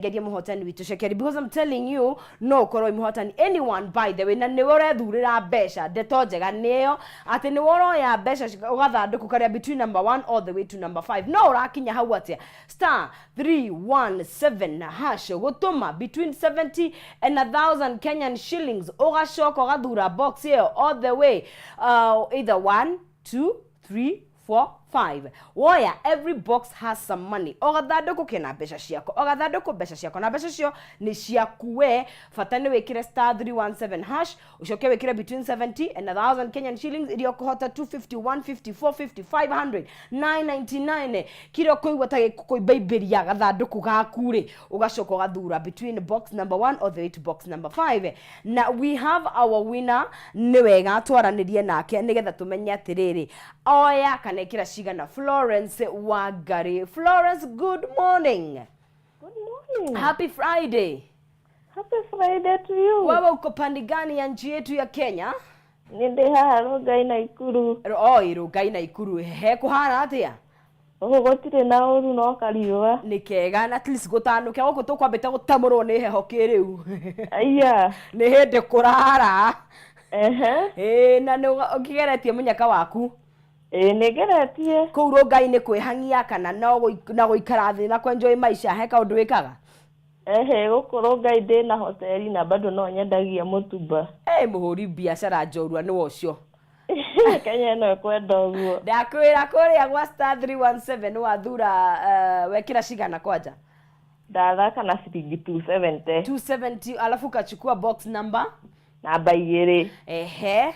Geria muhotani witũ cekeri, because I'm telling you, no ũkorwo wĩ mũhotani, anyone, by the way, na nĩwe ũrethurĩra mbeca. Ndeto njega nĩyo atĩ nĩwe ũroya mbeca ũgathandũkũ karĩa between number 1 all the way to number 5. No ũrakinya hau atĩa? *317# gũtũma between 70 and 1000 Kenyan shillings, ũgacoka ũgathura box ĩyo all the way, either 1, 2, 3, 4, 5. Woya, every box has some money. O gathandũkũ kena mbeca ciako, o gathandũkũ mbeca ciako, na mbeca cio nĩ ciaku we. Bata nĩ wĩkĩre *317#, ũcoke wĩkĩre between 70 and 1000 Kenyan shillings iria ũkũhota, 250, 150, 450, 500, 999, kĩrĩa ũkũigua ta gĩkũkũimbaimbĩria gathandũkũ gaku rĩ, ũgacoka ũgathura between box number 1 all the way to box number 5. Na we have our winner. Nĩ wega twaranĩrie nake nĩgetha tũmenye atĩrĩrĩ, oya kana ĩkĩra cigana. Florence Wangari. Florence, good morning. Good morning. Happy Friday. Happy Friday to you. Wewe uko pande gani ya nchi yetu ya Kenya? Nĩ ndĩ haha Rongai Naikuru. Oi, Rongai Naikuru he kũhana atĩa? Gũkũ gũtirĩ na ũru, no kariũa. Nĩ kega, na at least gũtanũke gũkũ tũkwambĩte gũtamũrwo nĩ heho kĩrĩu. Aya. Nĩ hĩndĩ kũrara. Ehe. Ĩĩ, na nĩ ũkĩgeretie mũnyaka waku? Ĩĩ, nĩ ngeretie. Kũu Rongai nĩ kwĩhang'ia kana no na gũikara thĩ na kwenjoy maisha? He kaũndũ wĩkaga? Ehe, gũkũ Rongai ndĩ na hoteli na bado no nyendagia mũtumba. Ĩ, mũhũri biacara njorua nĩwe ũcio. Kenya ĩno ĩkwenda ũguo. Ndakwĩra kũrĩa gwa *317 wathura, wekĩra cigana kwanja? Ndathaka na ciringi 270. 270, alafu ukachukua box number? Namba 2. He!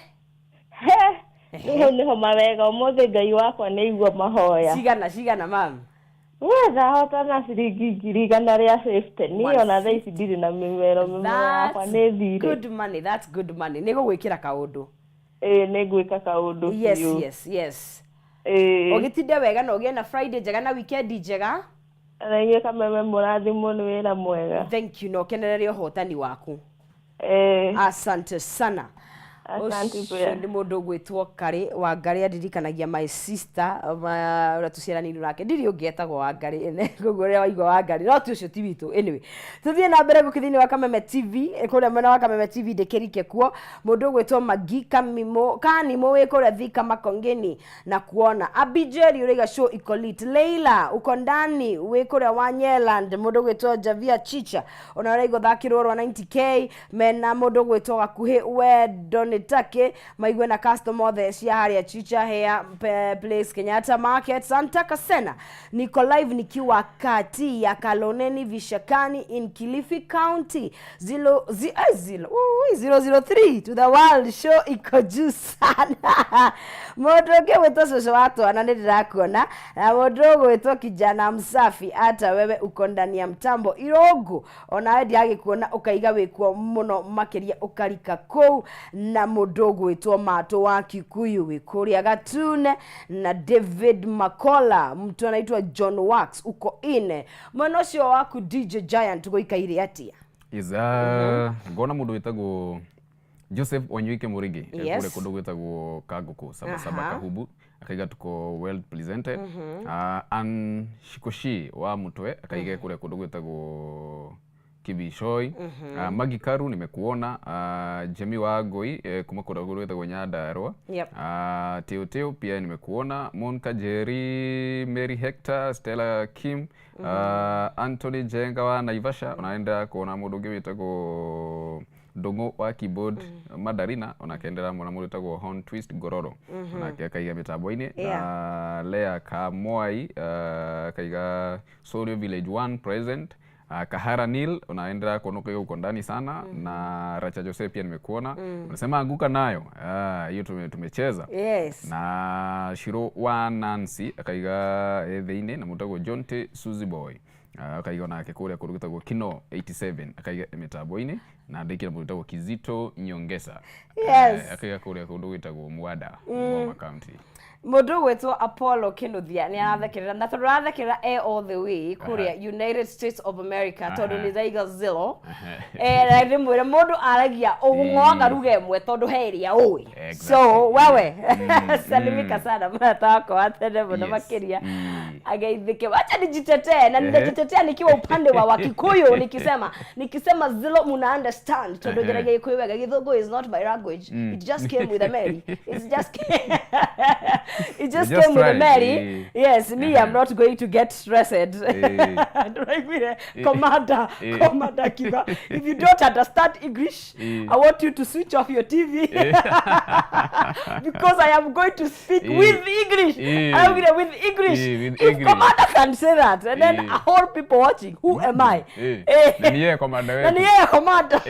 Nĩho nĩho mawega ũmũthĩ, Ngai wakwa nĩ aigua mahoya. Cigana cigana, mam? We, ndahota na ciringi 150,000. Niĩ ona thaa ici ndirĩ na mĩmero, mĩmero yakwa nĩ thirĩ. Good money, that's good money. Nĩ gũgwĩkĩra kaũndũ. Ĩĩ, nĩ ngwĩka kaũndũ. Biũ. Yes. Ũgĩtinde wega na ũgĩe na Friday njega na weekend njega. Na inyuĩ kameme, mũrathimwo nĩ wĩra mwega. Thank you, na ũkenerere ũhotani waku. Ĩĩ. Asante sana. Asante Ũcio pia. nĩ mũndũ ũgwĩtwo Karĩ Wangarĩ, andirikanagia my sister ũrĩa tũciaranĩirwo nake, ndirĩ ũngĩ etagwo Wangarĩ, koguo ũrĩa waigua Wangarĩ no ti ũcio, ti witũ. Anyway, tũthiĩ na mbere gũkĩ thĩinĩ wa Kameme TV. Kũrĩa mwena wa Kameme TV ndĩkĩrike kuo mũndũ ũgwĩtwo Magi Kamimo Kanimo wĩ kũrĩa Thika Makongeni na kuona Abijeri ũraiga show iko lit. Leila uko ndani wĩ kũrĩa wa Nyeland. Mũndũ ũgwĩtwo Javia Chicha ona ũraigua thakĩrwo rwa 90K mena mũndũ ũgwĩtwo Gakuhĩ Wendo nĩ take maigue na customer othe cia harĩa Chicha Hair Place, Kenyatta Market. Santa Kasena, niko live nikiwa kati ya Kaloleni Vishakani in Kilifi County, zilo, zi, eh, zilo, ui, 003 to the world, show iko juu sana. Mũndũ ũngĩ gwĩtwo cũcũ wa twana, nĩ ndĩrakuona, na mũndũ ũgwĩtwo kijana msafi, hata wewe uko ndani ya mtambo. Irongo, onawe ndiragĩkuona, ũkaiga wĩkuo mũno makĩria ũkarika kũu, na mũndũ ũgwĩtwo Matũ wa Kikuyu wĩ kũrĩa Gatune, na David Makola, mtu anaitwa John Wax, uko ine mwena ũcio waku. DJ Giant, gũikaire atĩa? Yes, ngona mũndũ wĩtagwo Joseph Wanyoike Mũrĩngĩ kũrĩa kũndũ gwĩtagwo Kangũkũ Sabasaba Kahubu, akaiga tuko well presented. Ann Shikoshi wa Mutwe akaiga kũrĩa kũndũ gwĩtagwo Kibishoi. Magi Karu, nimekuona. Jemi wa Ngoi kuma kũrĩa kũndũ gwĩtagwo Nyandarua. Teo Teo pia nimekuona, Monka Jerry, Mary Hector, Stella Kim, Anthony Jenga wa Naivasha. Unaenda kuona mũndũ ũngĩ wĩtagwo Ndũng'ũ wa keyboard Mandarina, onake ndĩramwona mũndũ wĩtagwo Horn Twist Ngororo, onake akaiga mĩtambo-inĩ, na Lea Kamwai akaiga Sorio Village 1 present. Kahara Nil, unaendelea kuona ukiwa uko ndani sana, na Racha Jose pia nimekuona, unasema anguka nayo. Hiyo tumecheza. Na Shiro wa Nancy akaiga thĩinĩ, na mũtagwo John T Suzy Boy akaiga onake kũrĩa kũndũ gwĩtagwo Kino 87, akaiga mĩtambo-inĩ, na ndĩkĩra mũndũ wĩtagwo Kizito Nyongesa. Akaiga kũrĩa kũndũ gwĩtagwo Mwanda, Bungoma County. Mũndũ ũgwĩtwo Apollo Kinuthia nĩ arathekerera, na tondũ arathekerera e all the way kũrĩa United States of America, tondũ nĩ Zaiga Zero. Na ndĩmwĩre mũndũ aragia ũng'oaga ruga ĩmwe tondũ he ĩrĩa ũĩ. So wewe salimika sana, mũrata wakwa wa tene mũno makĩria. Ageithike. Wacha nijitetee na Ehe. nitajitetea nikiwa upande wa Wakikuyu, nikisema zilo muna understand, tondu Ehe. njaragia Gikuyu wega. Githungu is not my language. It just came with a Mary. It just You just came with a tried. Mary. Yes, me, Ehe. I'm not going to get stressed. Ndũraiguire commander? Commander akiuga, "If you don't understand English, I want you to switch off your TV because I am going to speak with English." Araugire with English. With If English. commander can say that and then a whole people watching, who am I? Na nĩ yeye commander Na wetu. nĩ yeye commander.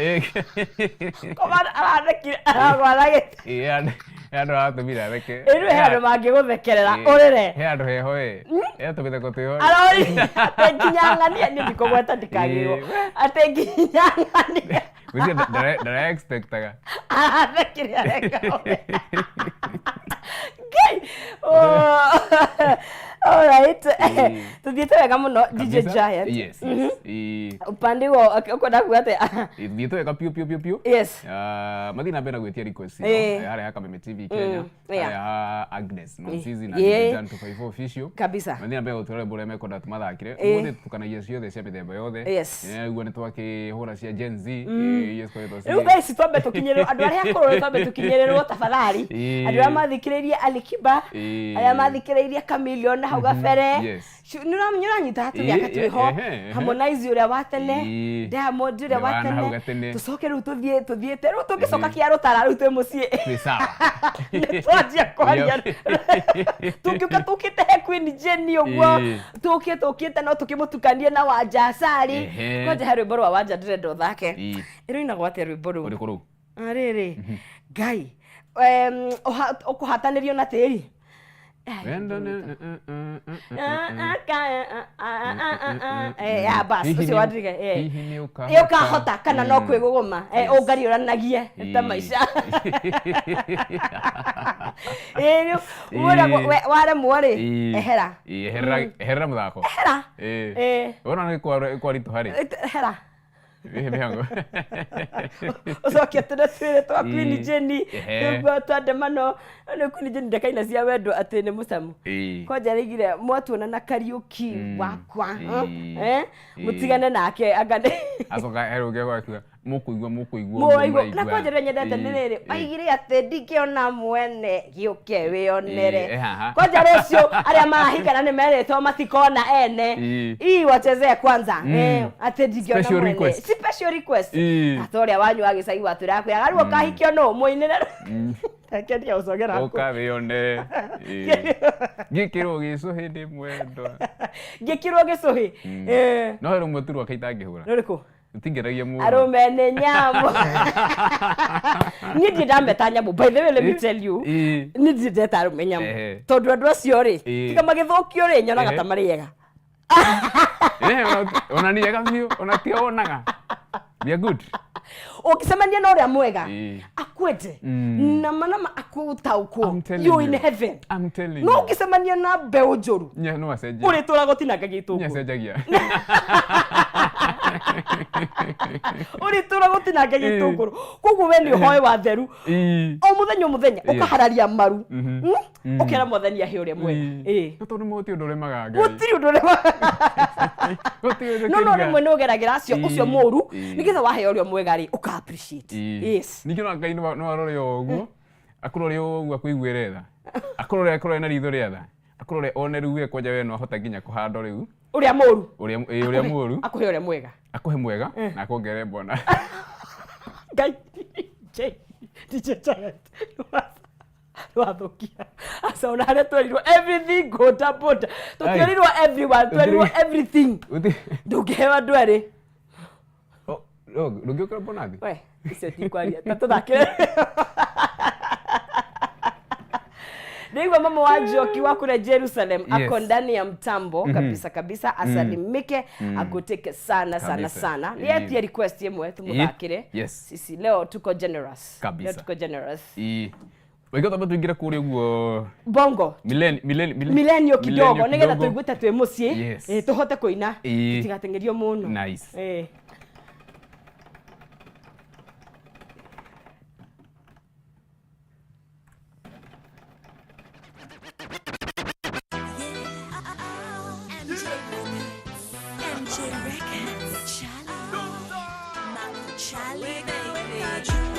Commander arathekire, ararwara gĩtĩ. He andũ aratũmire atheke. Ĩrĩu he andũ mangĩgũthekerera ũrĩre. He andũ heho ĩ. He tũmĩtheko twĩho. Arori atĩ nginya ng'ania, niĩ ndikũgweta ndikagĩrwo, atĩ nginya ng'ania. Gwĩciria ndara expectaga. Arathekire areka Ngai. Oh, all right. Tuthiĩte wega mũno, DJ Kabisa. Giant. Yes. Upande wa ũkwenda kuga atĩa? Thiĩte wega piũ piũ piũ piũ. Yes. Ah, mathiĩ na mbere na gwĩtia request harĩa ha Kameme TV Kenya, harĩa ha Agnes Nonsizi na DJ Jan 254 Official. Kabisa. Mathiĩ na mbere gũtwĩra rwĩmbo ũrĩa mekwenda tũmathakĩre. Ũmũthĩ tũtukanagia ciothe cia mĩthemba yothe. Ũguo nĩ twakĩhũra cia Gen Z, iria cikoretwo Rĩu thaa ici twambe tũkinyĩrĩrwo, andũ arĩa akũrũ rĩu twambe tũkinyĩrĩrwo tafadhali. Andũ arĩa mathikĩrĩirie Alikiba, arĩa mathikĩrĩirie Chameleone hau gabere. Nĩ ũranyita tũmĩaka twĩho, Harmonize ũrĩa wa tene, Diamond ũrĩa wa Ũrĩa wa hau tene, gatene. Tũcoke rĩu tũthiĩ tũthiĩte, rĩu tũngĩcoka kĩa rũtara, rĩu twĩ mũciĩ. Twĩ sawa. Nĩ twanjia kwaria, tũngĩũka tũkĩte he Queen Jenny ũguo, tũke tũkĩte no tũkĩmũtukanie na Wanja Asali. Kwanja he rwĩmbo rwa Wanja ndĩrenda ũthake. Ĩrũinagwo atĩa rwĩmbo rũu? Ũrĩkũ rũu? Rĩrĩ Ngai, ũkũhatanĩrio na tĩri. Wendo Ya bas. Hihi ũcio wandirige. Hihi nĩ ũkahota. Ũkahota kana no kwĩgũgũma ũngariũranagie ta maica. Ĩ, rĩu waremwo rĩ, ehera. Ĩĩ, eherera mũthako. Ehera. Wona nĩ kwaritũha rĩ, Ehera. ĩhe mĩhango. Ũcoke tũne twĩre twa Queen Jenny, nĩguo twandamano nĩ Queen Jenny ndekaina cia wendo atĩ nĩ mũcamu. Kwanja rĩigire mwatuona na Kariũki wakwa, eh? Mũtigane nake anga nĩ Acoka he rũngĩ akiuga mũkũigua mũkũigua. Mũraigua na kwanja rĩrĩa nyendete nĩ rĩrĩ aigire atĩ ndingĩona mwene gĩũke wĩonere. Ĩĩ, haha. Kwanja rũciũ arĩa marahikana nĩ merĩtwo matikona ene. Ii wachezee kwanza. Atĩ ndingĩona Special mwene. request. Special request. Ata ũrĩa wanyu wa gĩcagi watwĩraga kwĩraga rĩu ũkahikio nũ mũinĩre, reke ndige gũcogera. Ũka wĩone. Ngĩkĩrwo gĩcũhĩ ndĩ mwendwa. Ngĩkĩrwo gĩcũhĩ. No he rũmwe tu rwake itangĩhũra. Nĩ ũrĩkũ? Ũtingeragia mũno. Arũme nĩ nyamũ. Niĩ ndirĩ ndameta nyamũ. By the way, let me tell you, niĩ ndirĩ ndeta arũme nyamũ, tondũ andũ acio rĩ, tiga magĩthũkio rĩ, nyonaga ta marĩ ega. Ona nĩ ega biũ, ona ti wonaga. We are good. Ũngĩcemania na ũrĩa mwega, akwende nama nama, akũtaũkwo, I'm telling you in you. heaven. I'm telling No you. ũngĩcemania na mbeũ njũru, Nya no acenjie. ũrĩtũraga ũtinangagia Nya itũngũrũ. acenjagia. Ũrĩtũraga ũtinangagia itũngũrũ. Koguo we nĩ ũhoe wa theru o mũthenya o mũthenya, ũkahararia maru. Ũkera Mwathani ahe ũrĩa mwega. No tondũ mũti ũndũ ũremaga Ngai. Gũtirĩ ũndũ ũrema. Gũtirĩ ũndũ No kĩnga. rĩmwe nĩ ũgeragĩra acio ũcio mũru, nĩgetha waheo ũrĩa mwega rĩ, ũka appreciate. Yes. Ningĩ no Ngai no arore o ũguo, akũrore o ũguo, akũiguĩre tha, akũrore na ritho rĩa tha, akũrore one rĩu we kwanja we no ahota nginya kũhandwo rĩu. Ũrĩa mũru. Ũrĩa mũru. Akũhe ũrĩa mwega. Akũhe mwega na akuongerere mbona. Ngai, DJ, DJ Giant, nĩwathũkia. Aca ona harĩa twerirwo everything boda boda, tũtierirwo everyone, twerirwo everything. Ndũngĩheo andũ erĩ. Ndũngĩũkĩra bonathi. We icio tikwaria, ta tũthakĩre. Nĩigua mama wa Njoki wa kule Jerusalem ako ndani ya mtambo kabisa kabisa, asalimike, agoteke sana sana Kabisa. sana. Nĩ etie request ĩmwe tũmũthakĩre. Sisi leo tuko generous. Kabisa. Leo tuko generous. Waiga twambe tũingĩre kũrĩa ũguo. Bongo. Millennial kidogo, nĩgetha tũigue ta twĩ mũciĩ. Tũhote kũina, tũtigateng'erio mũno. Nice. Charlie baby.